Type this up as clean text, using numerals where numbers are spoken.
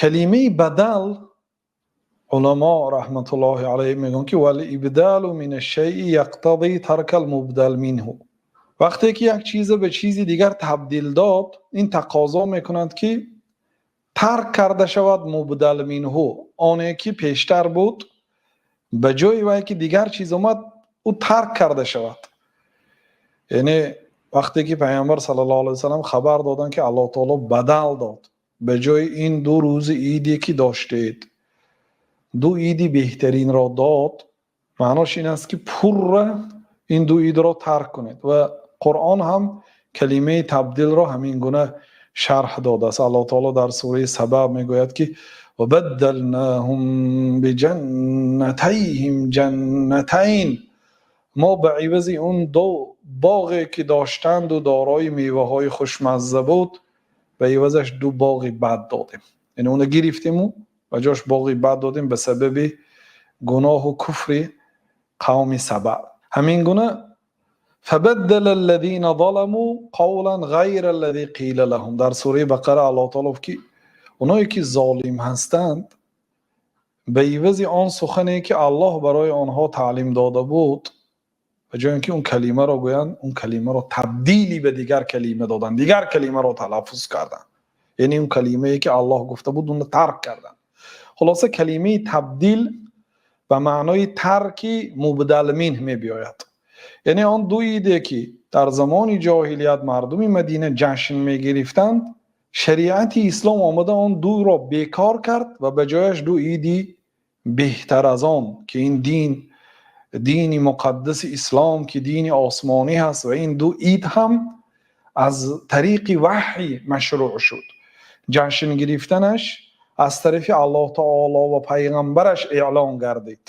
Калимаи бадал, уламо раҳматуллоҳи алайҳ мегӯянд, ки والإبدال من الشيء يقتضي ترك المبدل منه. Вақте ки як чизро ба чизи дигар табдил дод, ин тақозо мекунад, ки тарк карда шавад مبدل منه, оне ки пештар буд, ба ҷои вай ки дигар чиз омад, ӯ тарк карда шавад. Яъне вақте ки Пайғамбар саллаллоҳу алайҳи васаллам хабар доданд, ки Аллоҳ таоло бадал дод, ба ҷои ин ду рӯзи иде ки доштед, ду иди беҳтаринро дод, маънош ин аст, ки пурра ин ду идро тарк кунед. Ва Қуръон ҳам калимаи табдилро ҳамин гуна шарҳ додааст. Аллоҳ таоло дар сураи Саба мегӯяд, ки وبدلناهم بجنتيهم جنتين. Мо ба ивази он ду боғе ки доштанду дорои меваҳои хушмазза буд, ба ивазаш ду боғи бад додем. Яъне уна гирифтему ба ҷош боғи бад додем ба сабаби гуноҳу куфри қавми Саба. Ҳамин гуна فبدل الذين ظلموا قولا غير الذي قيل لهم. Дар сураи Бақара Аллоҳ таоло гуфт, ки оное ки золим ҳастанд, ба ивази он сухане ки Аллоҳ барои онҳо таълим дода буд, ба ҷои ин ки он калимаро гӯянд, он калимаро табдили ба дигар калима доданд, дигар калимаро талаффуз карданд. Яъне он калимае ки Аллоҳ гуфта буд, онро тарк карданд. Хулоса, калимаи табдил ба маънои тарки مبدل منه мебиёяд. Яъне он ду иде ки дар замони ҷоҳилият мардуми Мадина ҷашн мегирифтанд, шариати ислом омада он дуро бекор кард ва ба ҷояш ду иди беҳтар аз он, ки ин дин, дини муқаддаси ислом, ки дини осмонӣ ҳаст, ва ин ду ид ҳам аз тариқи ваҳй машрӯъ шуд, ҷашн гирифтанаш аз тарафи Аллоҳ таоло ва пайғамбараш эълон гардид.